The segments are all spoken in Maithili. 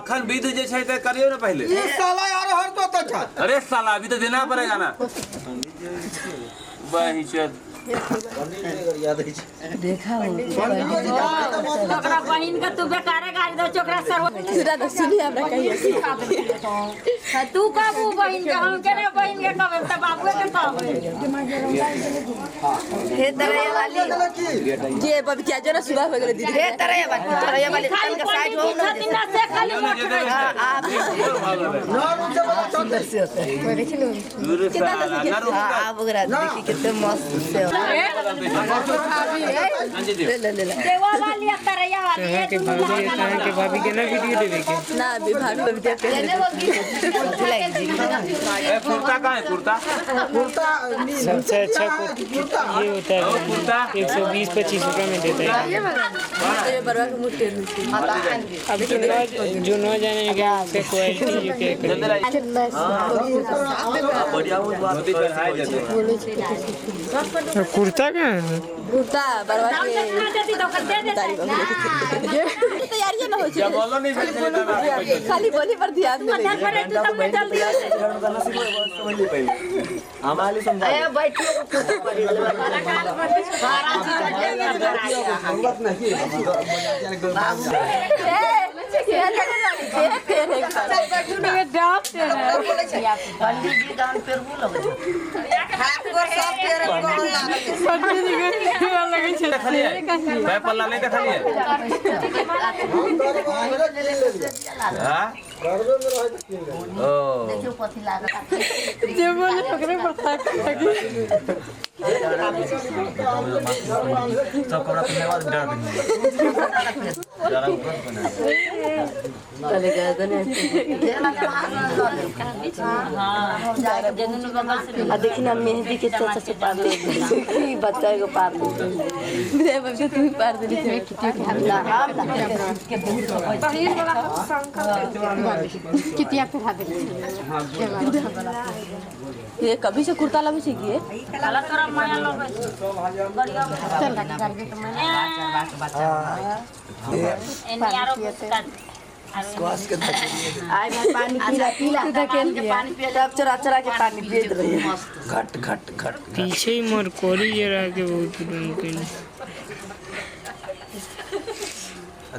अखन विध जे छै ते करियो ना पहले। ये साला यार हर तो अच्छा। अरे साला अभी तो देना पड़ेगा ना। वही चल देखा ओकरा बहिन के तू बेकारे गाड़ी दो ओकरा सर्व सुना तो सुनी हमरा कहिए तू कहबू बहिन के हम केना बहिन के कहबै त बाबुए के कहबै। हे तरह वाली जे बबकिया जो ना सुबह हो गेलै दीदी। हे तरह वाली तरह वाली खाली तनका साइड हो ना। छथिन ना से खाली ना जे देबै। आप ना रुक से वाला चलते। कितना ना रुक आप ओकरा देखी कितने मस्त से ले ले ले देवा वाली आ तरैया वाली ये के दुनू भाभी लगा के भाभी के ना वीडियो देवे के ना अभी भाभी बबकिया पे ए कुर्ता कहाँ है कुर्ता? कुर्ता सबसे अच्छा कुर्ता ये होता है कुर्ता 120-25 रुपये में देता है। ये बरवा के मुंह टेढ़ होती। अब जो न जाने क्या उसका क्वालिटी जो क्या करेंगे। कुर्ता कहाँ है? कुर्ता बरवा के देती तो ओकर दे देते। तैयारी ना हो जब बोलो नहीं खाली बोली पर ध्यान दे। घर तू सब में जल्दी ए बैठियो पंडित जी दान पेरबू लगै देखलिए मैं पल्ला नहीं देखलिए। हां ओ देखियो कथि लागल जे बोले ओकरे पर थाक लगी। सब कपड़ा पहनने बाद डर पहनने चले गए तने आ देखी ना मेहंदी के अच्छा से पार दे बच्चा एगो पार दे दे बबकिया तू पार दे ना हम ना कितिया पे दे ये कभी से कुर्ता लाबै छै की? साला तोरा माया लगै छै बढ़िया चल एने आरो आई भाई पानी पीला पीला पानी पिए तब चरा चरा के पानी पियत रही। घट घट घट पीछे ही मरकोरी जरा के बहुत मुमकिन।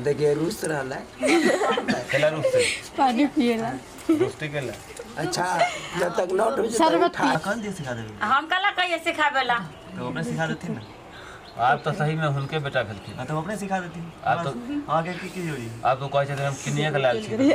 देखिए रूस रहला है खेला रूस से पानी पिएला दोस्ती केला। अच्छा जब तक नोट हो शरबत कौन दे सिखा देबे हम कला कहिए सिखाबेला तो अपने सिखा देथिन ना। आप तो सही में हुनके बेटा भेलखिन। हां तो अपने सिखा देथिन। आप तो आगे की की जोड़ी आप तो कहै छथिन हम किनिया के लाल छी।